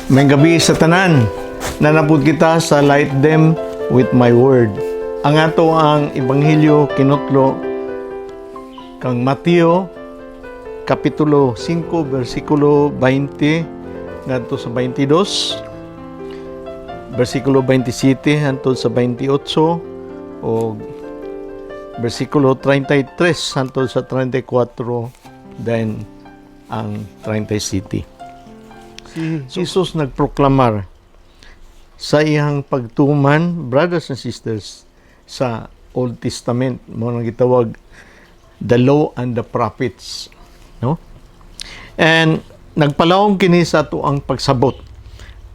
Maayong gabii sa tanan. Naa na pud kita sa Light Them with My Word. Ang ato ang Ebanghelyo kinutlo kang Mateo Kapitulo 5 versikulo 20 ngadto sa 22, versikulo 27 hangtod sa 28 o versikulo 33 hangtod sa 34, then ang 37. Si Jesus nagproklamar sa iyang pagtuman, brothers and sisters, sa Old Testament mao nang gitawag the law and the prophets, no? And nagpalawom kini sa ato ang pagsabot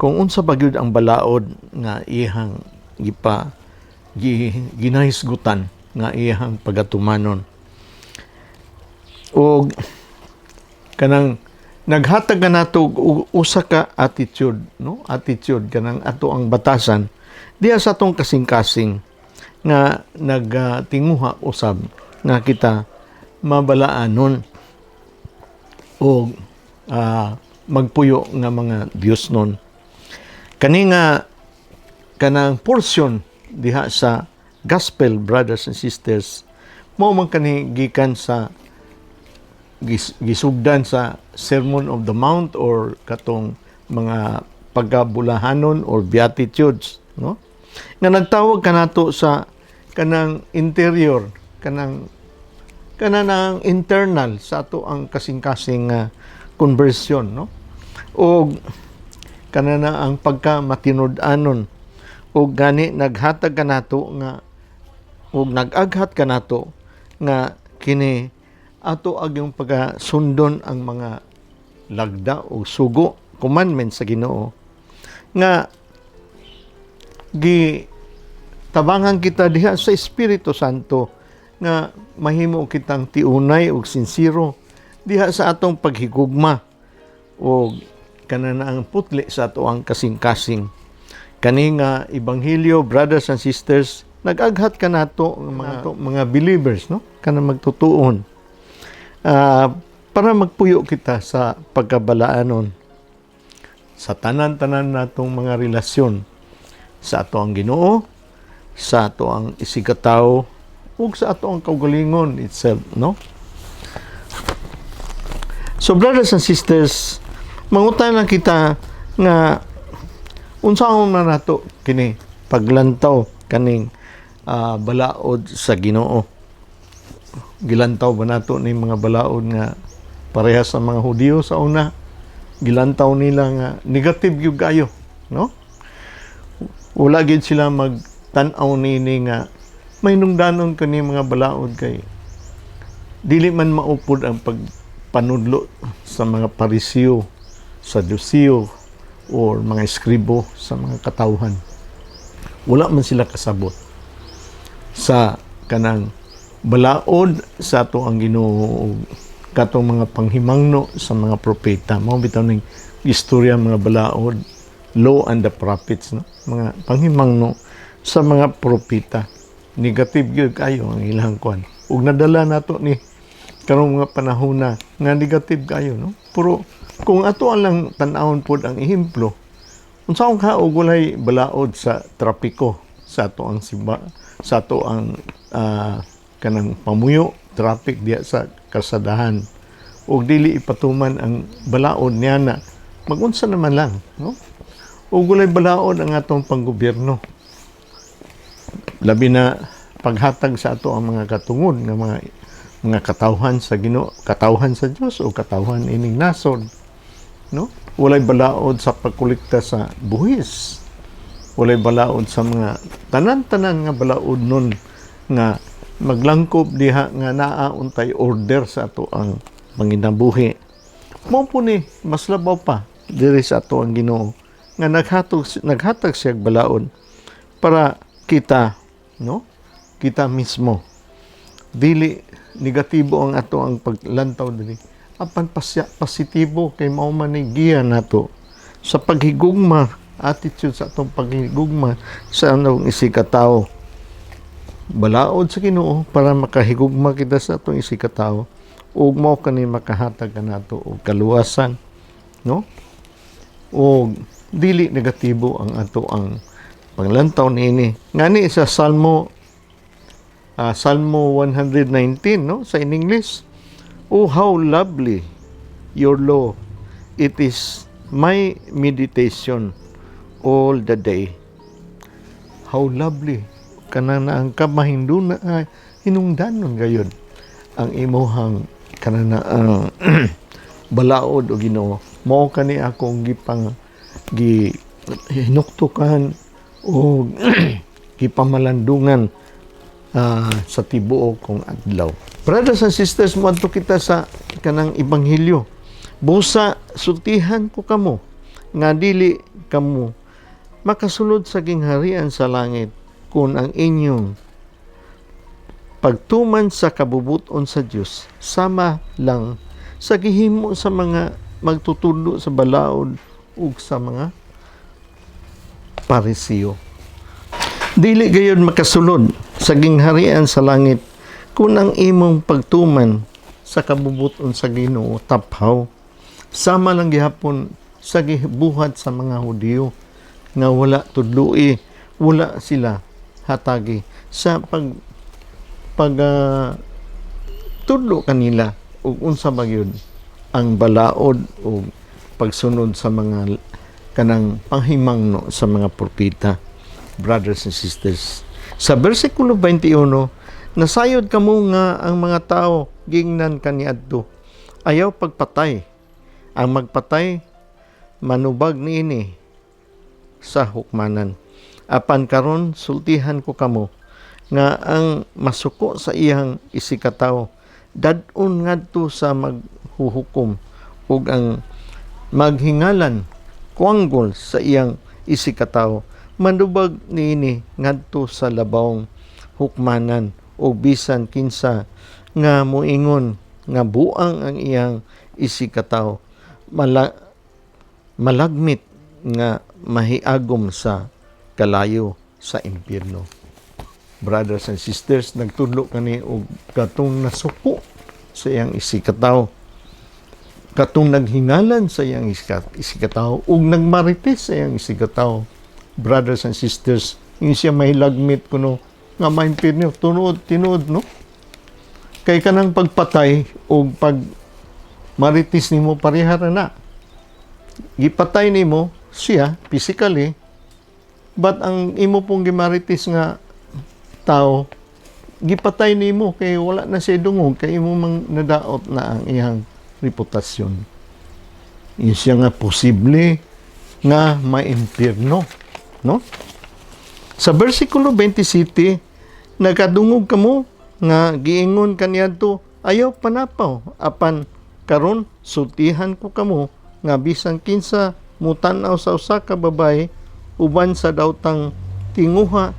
kung unsa ba gyud ang balaod nga iyang ginahisgutan nga iyang pagatumanon og kanang naghatag ka nato og usa ka attitude, no? Attitude kanang ato ang batasan diha sa atong kasing-kasing nga nagtinguha usab nga kita mabalaanon o magpuyo nga mga Dios nun. Kani nga kanang portion diha sa gospel, brothers and sisters, mao man kani gikan sa gisugdan sa Sermon of the Mount or katong mga pagkabulahanon or beatitudes, no? Nga nagtawag kanato sa kanang interior, kanang kanang internal sa ato ang kasing-kasing conversion, no? Og kanana ang pagka matinud-anon og gani naghatag kanato nga og nag-aghat kanato nga kini ato agyong pagkasundon ang mga lagda o sugo, commandment sa Ginoo nga gi tabangan kita diha sa Espiritu Santo nga mahimo kitang tiunay ug sinsero diha sa atong paghigugma o kanana ang putli sa ato ang kasing-kasing. Kani nga ebanghelyo, brothers and sisters, nag-aghat kanato ng mga believers, no? Kanang magtutuon para magpuyo kita sa pagkabalaanon sa tanan-tanan natong mga relasyon sa ato ang Ginoo, sa ato ang isigkatawo ug sa ato ang kaugalingon itself, no? So brothers and sisters, mangutana kita nga unsaon man nato kini paglantaw kaning balaod sa Ginoo. Gilantaw ba nato ni mga balaod nga parehas sa mga Hudiyo sa una? Gilantaw nila nga negative gyud kayo, no? Wala gyud sila magtan-aw nini nga may nungdanon kani mga balaod kay dili man maupod ang pagpanudlo sa mga Pariseo, Saduceo or mga eskribo sa mga katawhan. Wala man sila kasabot sa kanang balaod sa ato ang Ginoo ug katong mga panghimangno sa mga propeta. Mao bitaw ning istorya mga balaod, law and the prophets, no? Mga panghimangno sa mga propeta. Negative gyud kayo ang ilang kwan. Ug nadala nato ni karong mga panahon na nga negative kayo, no? Pero kung ato lang tan-awon pod ang ehemplo, unsaon ka og walay balaod sa trapiko sa ato ang simba, sa ato ang kanang pamuyo, traffic diya sa kalsadahan ug dili ipatuman ang balaod niya na magunsa naman lang, no? Ug walay balaod ang atong panggobyerno, labi na paghatag sa ato ang mga katungod nga mga katawhan sa Ginoo, katawhan sa Dios o katawhan ining nasod, no? Walay balaod sa pagkolekta sa buhis, walay balaod sa mga tanan-tanan nga balaod nun nga maglangkob diha nga naa untay order sa ato ang panginabuhi. Mao po ni mas labaw pa diri sa ato ang Ginoo nga naghatag siya og balaod para kita, no? Kita mismo dili negatibo ang ato ang paglantaw diri apan pasya, positibo kay mao man ni giya nato sa paghigugma, attitude sa atong paghigugma sa anong isigkatawo. Balaod sa Ginoo para makahigugma kita sa atong isigkatawo ug mao kani makahatag kanato og kaluwasan, no? Og Dili negatibo ang ato ang panglantaw niini. Ngani sa Salmo 119, no, sa in English, "Oh, how lovely your law. It is my meditation all the day." How lovely kanang ang kamahinduna, hinungdanon gayud ang imuhang kanang ang balaod o Ginoo. Mao kani akong gipang gi hinuktukan o gipamalandungan sa tibuok kong adlaw. Brothers and sisters, moadto kita sa kanang ebanghelyo. "Busa sultihan ko kamo nga dili kamo makasulod sa gingharian sa langit kung ang inyong pagtuman sa kabubuton sa Dios sama lang sa gihimo sa mga magtutudlo sa balaod ug sa mga Pariseo." Dili gayud makasulod sa gingharian sa langit kung ang imong pagtuman sa kabubuton sa Ginoo taphaw. Sama lang gihapon sa gibuhat sa mga Hudiyo nga wala tudloi, wala sila hatagi sa pag pag tudlo kanila ug unsa ba gyud ang balaod ug pagsunod sa mga kanang panghimangno sa mga propeta. Brothers and sisters, sa versikulo 21, "Nasayod kamo nga ang mga tao gingnan kaniadto, 'Ayaw pagpatay. Ang magpatay manubag niini sa hukmanan.' Apan karon sultihan ko kamo nga ang masuko sa iyang isigkatawo dad-on ngadto sa maghuhukom, ug ang maghingalan kuanggol sa iyang isigkatawo manubag niini ngadto sa labawng hukmanan, ug bisan kinsa nga moingon nga buang ang iyang isigkatawo malagmit nga mahiagom sa kalayo sa impyerno." Brothers and sisters, nagtudlo kani og katong nasuko sa iyang isigkatawo, katong naghingalan sa iyang isigkatawo ug nagmarites sa iyang isigkatawo. Brothers and sisters, yung siya mahilagmit kuno nga maimpirno. Tinuod, tinuod, no? Kay kanang pagpatay o pag marites nimo, pareha ra na. Gipatay nimo siya physically, but ang imo pong gimarites nga tao, gipatay nimo kay wala na siya dungog, kay imo mang nadaot na ang iyang reputasyon. Yun siya nga posible nga maimpirno, no? Sa versikulo 27, "Nagkadungog kamo nga giingon kaniadto, 'Ayaw panapaw. Apan karon sultihan ko kamo nga bisan kinsa mutan-aw sa usa ka babaye uban sa daotang tinguha,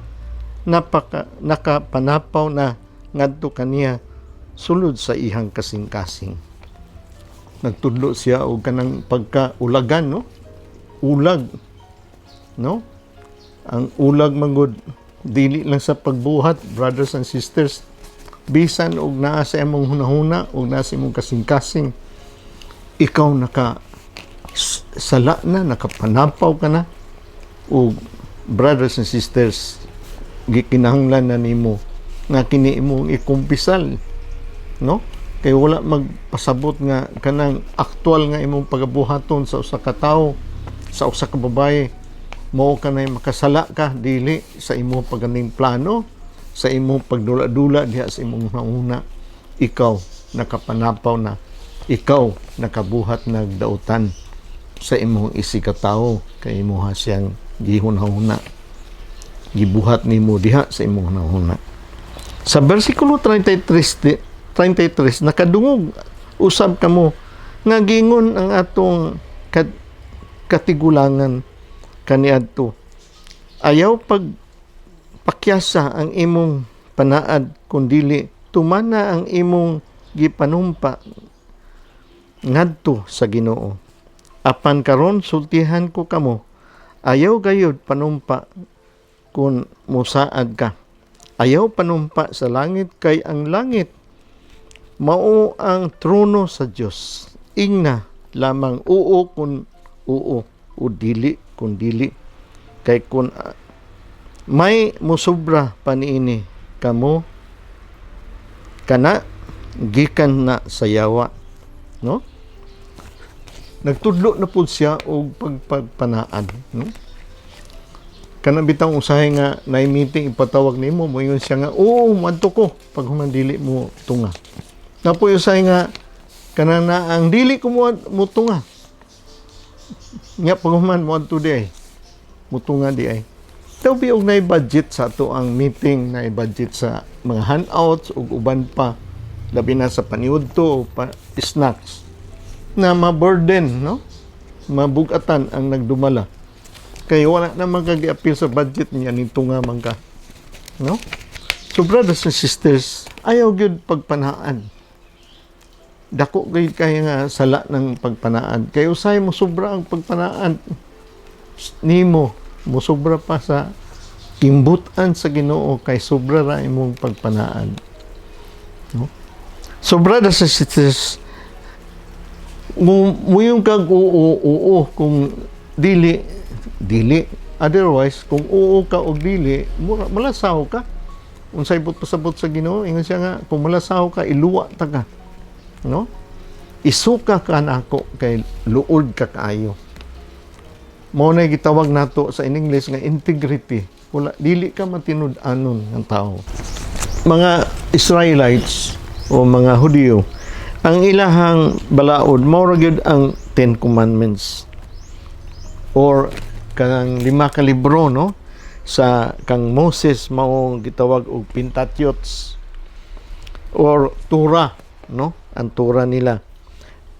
napaka nakapanapaw na ngadto kaniya sulod sa iyang kasing-kasing." Nagtudlo siya og kanang pagkaulagan, no? Ulag, no? Ang ulag manggod dili lang sa pagbuhat, brothers and sisters, bisan og naa sa imong hunahuna og naa sa imong kasing-kasing, ikaw naka sala na, nakapanapaw ka na. Og brothers and sisters, gikinahanglan na nimo nga kini imong ikumpisal, no? Kay wala magpasabot nga kanang aktual nga imong pagabuhaton sa usa ka tawo, sa usa ka babaye, mao kanay makasala ka. Dili sa imong paganing plano, sa imong pagdula-dula diha sa imong hunahuna, ikaw nakapanapaw na, ikaw nakabuhat nagdautan sa imong isigkatawo, kay imuha siyang gihunahuna, gibuhat nimo diha sa imong hunahuna. Sa versikulo 33, 33, "Nakadungog usab kamo nga gingon ang atong katigulangan kaniadto, 'Ayaw pag pakyasa ang imong panaad, kundili tumana ang imong gipanumpa ngadto sa Ginoo.' Apan karon sultihan ko kamo, ayaw gayud panumpa kung musaad ka. Ayaw panumpa sa langit kay ang langit mao ang trono sa Dios. Ingna lamang oo kung oo ug o dili kung dili. Kay kung may musobra pa niini kamo, kana gikan na sa yawa, no? Nagtudlo na pud siya og pagpagpanaan, no? Kanang bitang usahay nga naay meeting, ipatawag nimo, moingon siya nga, "Oo, moadto ko," pag human dili mo tunga. Napoy usahay nga kanang na ang dili ko mo tunga nya, pag human moadto di ay mutunga di ay. Daw bi og naay budget sa ato ang meeting, naay budget sa mga handouts ug uban pa, labi na sa paniudto o pa, snacks na ma-burden, no? Mabugatan ang nagdumala. Kay wala naman ka giapil sa budget niya nito nga man ka. No? So brothers and sisters, ayaw gyud pagpanaan. Dako kay kaya nga sala ng pagpanaan. Kay usahay mo sobra ang pagpanaan nimo, mosobra pa sa kimbutan sa Ginoo kay sobra ra imong pagpanaan. No? So brothers and sisters, mo yung kag oo, oo, kung dili, dili. Otherwise, kung oo ka o dili, mura, malasaw ka. Unsay buot pasabot sa Ginoo, ingon siya nga kung malasaw ka, iluwa ta ka. No? Isuka ka nako kay luod ka kaayo. Mao na gitawag nato sa in English nga integrity. Wala, dili ka matinud-anon ng tao. Mga Israelites o mga Hudiyo, ang ilahang balaod mao ra gyud ang Ten Commandments or kanang lima ka libro, no, sa kang Moses, mao gitawag og Pentateuch or Torah, no? Ang Torah nila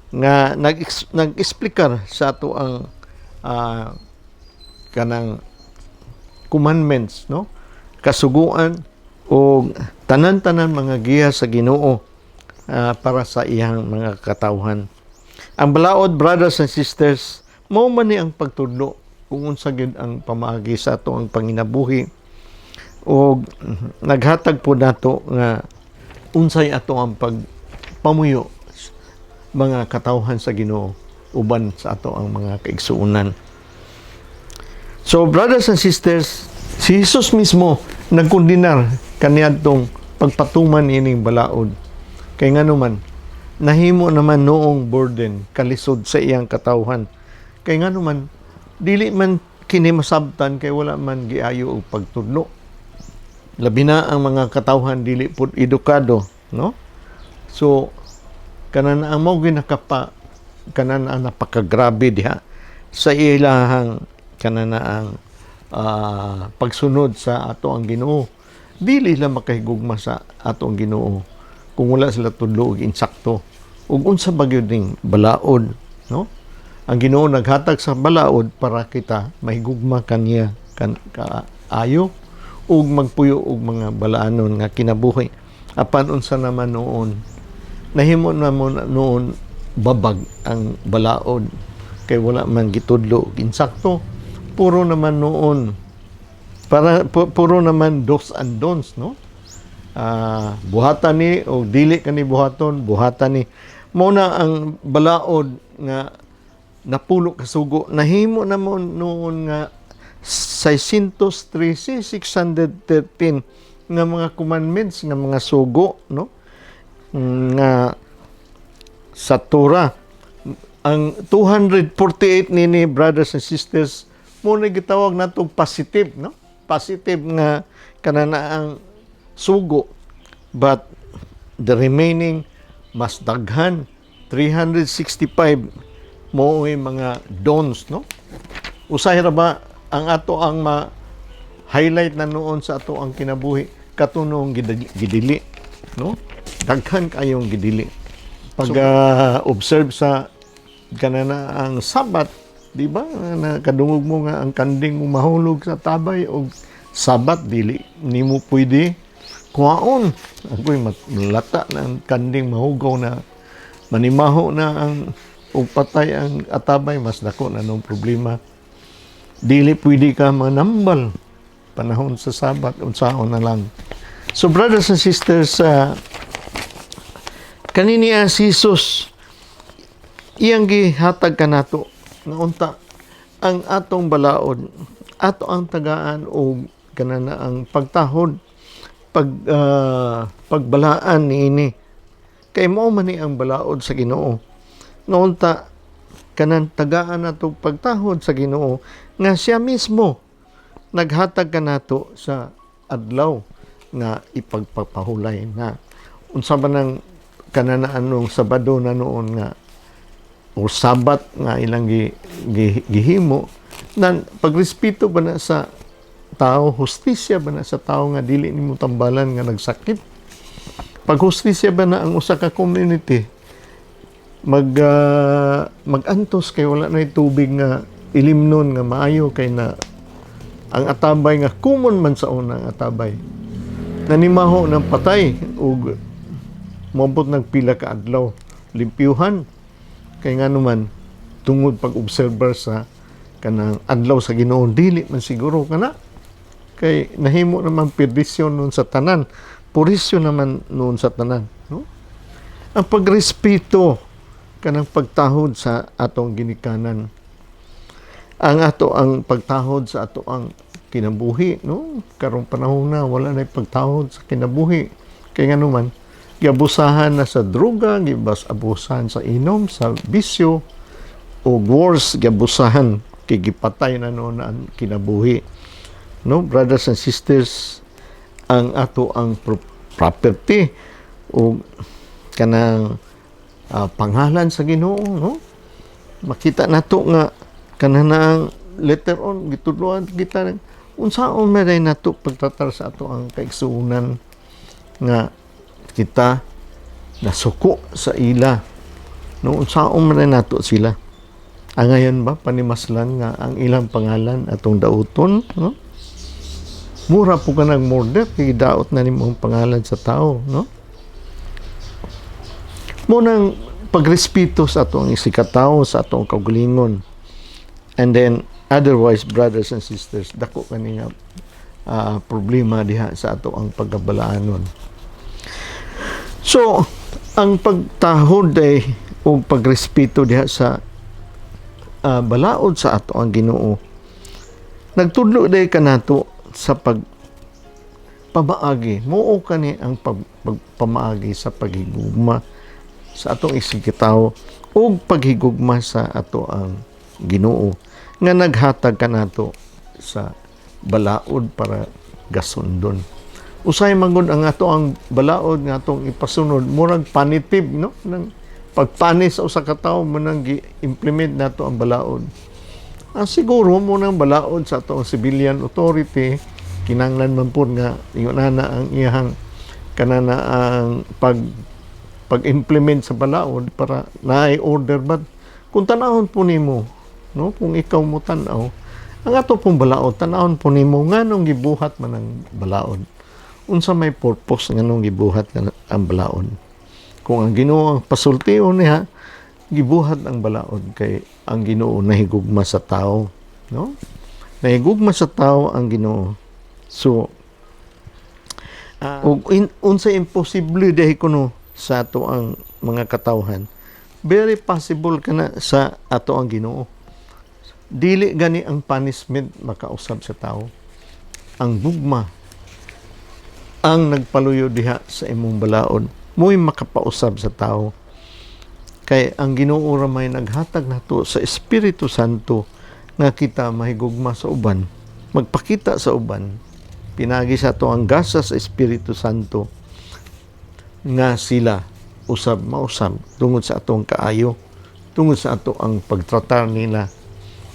nga nag-explikar sa ato ang kanang commandments, no, kasuguan o tanan-tanan mga giya sa Ginoo para sa iyang mga katawhan. Ang balaod, brothers and sisters, mao man ni ang pagtudlo kung unsa gyud ang pamaagi sa ato ang panginabuhi o naghatag po nato nga unsay ato ang pagpamuyo, mga katawhan sa Ginoo, uban sa ato ang mga kaigsuonan. So brothers and sisters, si Jesus mismo nagkondenar kaniadtong pagpatuman ining balaod. Kay ngano man nahimo naman noong burden, kalisod sa iyang katawhan. Kay ngano man dili man kini masabtan kay wala man giayo og pagtudlo. Labi na ang mga katawhan dili pud edukado, no? So kanan ang mao ginakapa kanan ang napakagrabe diha sa ilahang kanan na ang pagsunod sa ato ang Ginoo. Dili lang makahigugma sa ato ang Ginoo kung wala sila tudlo og insakto ug unsa ba gyud ning balaod, no? Ang Ginoo naghatag sa balaod para kita mahigugma kaniya kan kaayo ug magpuyo og mga balaanon nga kinabuhi. Apan unsa naman noon, nahimo na noon babag ang balaod kay wala man gitudlo og insakto. Puro naman noon para puro naman do's and don'ts, no? Buhatan ni o dili kani buhaton, buhatan ni. Mo na ang balaod nga napulo ka sugo nahimo na mo noon nga 613, 613 nga mga commandments, nga mga sugo, no, nga sa Torah. Ang 248 nini, brothers and sisters, mo na gitawag nato positive, no, positive nga kanana ang sugo, but the remaining, mas daghan, 365, mo mga don'ts, no? Usahay ra ba ang ato ang ma highlight na noon sa ato ang kinabuhi katunong gidili, no? Daghan kayong gidili pag observe sa kanana ang Sabat, di ba? Nakadungog mo nga ang kanding mahulog sa tabay og Sabat, dili nimo pwede kuhaon. Agoy, malata na ang kanding, mahugaw na, manimaho na ang ug patay ang atabay, mas dako na nung problema. Dili pwede ka manambal panahon sa Sabat, unsaon na lang. So brothers and sisters, kanini ang si Jesus iyang gihatag kanato nga unta Ang atong balaod, ato ang tagaan og kanana ang pagtahod, pagbalaan niini, kay mao man ni ang balaod sa Ginoo. Noon ta kanan tagaan nato pagtahod sa Ginoo nga siya mismo naghatag kanato sa adlaw nga ipagpapahulay na. Unsa man ang kananaan nung Sabado na noon nga o Sabat nga ilang gihimo nan, pagrespeto ba na sa tao, hustisya ba na sa tao nga dili nimo tambalan nga nagsakit? Paghustisya ba na ang usa ka community magantos kay wala na tubig nga ilimnon nga maayo, kay na ang atabay nga common man sa una, ang atabay nanimaho ng patay ug moabot ng pila ka adlaw limpyuhan, kay nga naman tungod pag-observer sa kanang adlaw sa Ginoo? Dili man siguro kana, kay nahimo naman perdisyon nun sa tanan, purisyon naman noon sa tanan, no? Ang pagrespeto kanang pagtahod sa atong ginikanan, ang ato ang pagtahod sa ato ang kinabuhi, no? Karong panahon na wala na pagtahod sa kinabuhi, kay nganuman giabusahan na sa droga, gibas abusahan sa inom, sa bisyo, o worse, giabusahan kay gipatay na noon ang kinabuhi, no? Brothers and sisters, ang ato ang property o kanang pangalan sa Ginoo, no? Makita nato nga kanang later on gitudloan kita unsaon man nato pagtratar sa ato ang kaigsuonan nga kita nasuko sa ila, no? Unsaon man nato sila? Ang ngayon ba panimaslan nga ang ilang pangalan atong dauton, no? Mura po ka nag murder kay daot na nimo ang pangalan sa tao, no? Mo nang pagrespeto sa atong isigkatawo, sa atong kaugalingon. And then otherwise, brothers and sisters, dako kani nga problema diha sa ato ang pagkabalaanon. So ang pagtahod ay o pagrespeto diha sa balaod sa ato ang Ginoo, nagtudlo day kanato sa pag pamaagi. Muo kani ang pagpamaagi sa paghigugma sa atong isigkatawo ug paghigugma sa ato ang Ginoo nga naghatag kanato sa balaod para gasundon. Usay man gud ang ato ang balaod nga atong ipasunod, murag punitive, no? Nang pagpanis sa usa ka tawo mo nang gi-implement nato ang balaod. Siguro mo nang balaod sa atong civilian authority, kinanglan man pud nga ingon ana ang iyahang kanana ang pag-implement sa balaod para naay order. But kung tanawon po nimo, no, kung ikaw mo tan-aw ang ato pong balaod, tanawon po nimo nganong gibuhat man ang balaod, unsa may purpose nganong gibuhat ang balaod. Kung ang Ginoo ang pasultion niya, gibuhat ang balaod kay ang Ginoo nahigugma sa tao, no? Nahigugma sa tao ang Ginoo. So ug unsa imposible dahil kuno sa ato ang mga katawhan, very possible kana sa ato ang Ginoo. Dili gani ang punishment makausab sa tao. Ang gugma ang nagpaluyo diha sa imong balaod mo'y makapausab sa tao, kay ang Ginoo ra may naghatag nato sa Espiritu Santo nga kita mahigugma sa uban, magpakita sa uban pinagi sa ato ang gasa sa Espiritu Santo nga sila usab mausab tungod sa atong kaayo, tungod sa ato ang pagtratar nila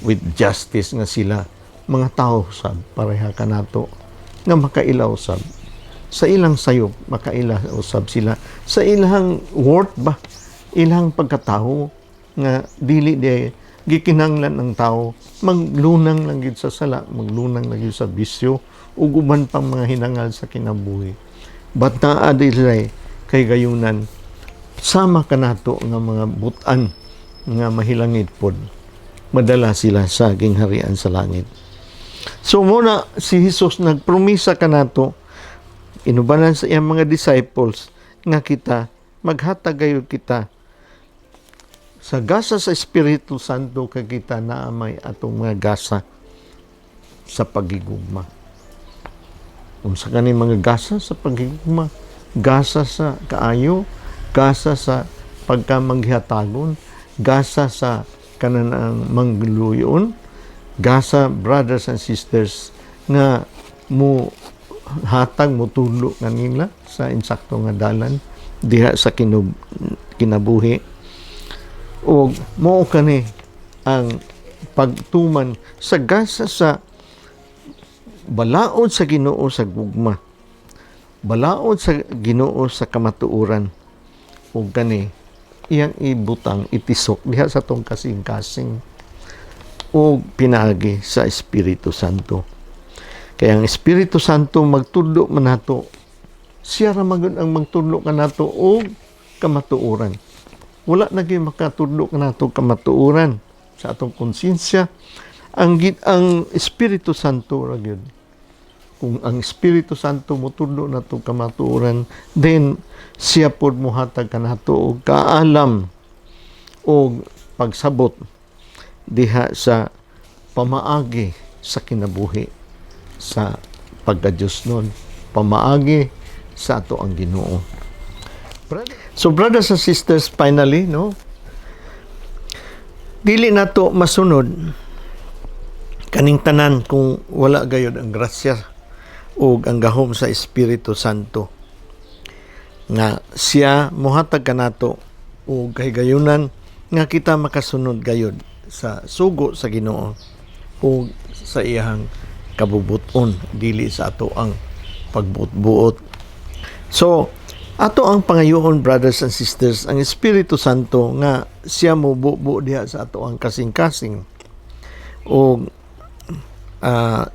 with justice, nga sila mga tao sab pareha kanato nga makailaw sab sa ilang sayop, makaila usab sila sa ilang worth ba, ilang pagkatao nga dili di gikinahanglan ng tao maglunang lang gid sa sala, maglunang lang gid sa bisyo ug uban pang mga hinangal sa kinabuhi. But naa dili kay gayunan sama kanato nga mga butan nga mahilangit pod, madala sila sa gingharian sa langit. So muna si Jesus nagpromisa kanato inubanan sa iyang mga disciples nga kita maghatag gayud kita. Sa gasa sa Espiritu Santo kay kita naa may atong mga gasa sa paghigugma. Unsa kani mga gasa sa paghigugma? Gasa sa kaayo, gasa sa pagkamanghatagon, gasa sa kanang mangluyon, gasa, brothers and sisters, nga mo hatag, mo tudlo kanila sa insakto nga dalan diha sa kinabuhi. Og mao kani ang pagtuman sa gasa sa balaod sa Ginoo sa gugma, balaod sa Ginoo sa kamatuoran, ug kani iyang ibutang, itisok diha sa atong kasing-kasing og pinaagi sa Espiritu Santo. Kaya ang Espiritu Santo magtudlo man nato. Siya ra man gud ang magtudlo kanato og kamatuoran. Wala na gyud makatudlo kanato kamatuoran sa atong konsensya. Ang Espiritu Santo ra gyud. Kung ang Espiritu Santo motudlo nato kamatuoran, then siya pod mohatag kanato og kaalam og pagsabot diha sa pamaagi sa kinabuhi sa pagka-Diyos nun, pamaagi sa ato ang Ginoo. So brothers and sisters, finally, no, dili nato masunod kaning tanan kung wala gayod ang grasya ug ang gahom sa Espiritu Santo nga siya mohatag kanato og kahigayunan nga kita makasunod gayod sa sugo sa Ginoo ug sa iyang kabubuton, dili sa ato ang pagbuot-buot. So ato ang pangayoon, brothers and sisters, ang Espiritu Santo nga siya mo bubo diha sa ato ang kasing-kasing o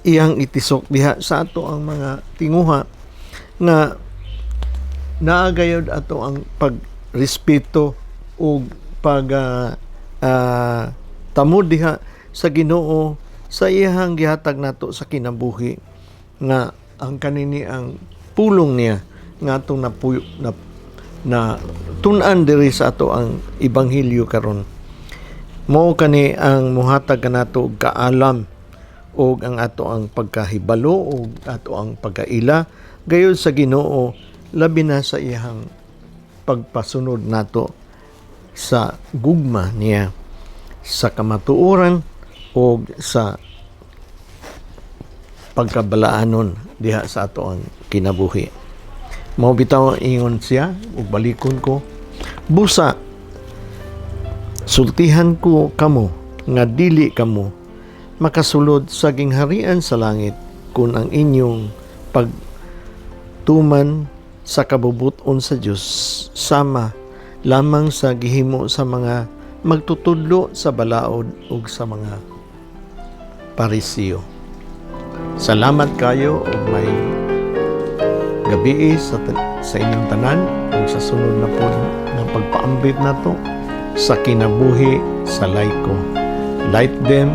iyang itisok diha sa ato ang mga tinguha nga naa gayod ato ang pagrespeto ug pag tamod diha sa Ginoo sa iyang gihatag nato sa kinabuhi nga ang kanini ang pulong niya nga atong napuyo na tun-an diri sa ato ang ebanghelyo karon. Mao kani ang muhatag kanato og kaalam ug ang ato ang pagkahibalo ug ato ang pagkaila gayud sa Ginoo, labi na sa iyang pagpasunod nato sa gugma niya, sa kamatuoran ug sa pagkabalaanon diha sa ato ang kinabuhi. Mao bitaw ingon siya, ug balikon ko, "Busa sultihan ko kamo nga dili kamo makasulod sa gingharian sa langit kung ang inyong pagtuman sa kabubuton sa Dios sama lamang sa gihimo sa mga magtutudlo sa balaod ug sa mga Pariseo." Salamat kayo ug maayong gabii sa inyong tanan ug sa sunod na pod nga pagpaambit nato sa kinabuhi sa laiko. Light them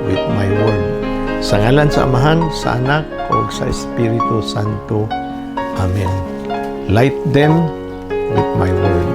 with my word. Sa ngalan sa Amahan, sa Anak, ug sa Espiritu Santo. Amen. Light them with my word.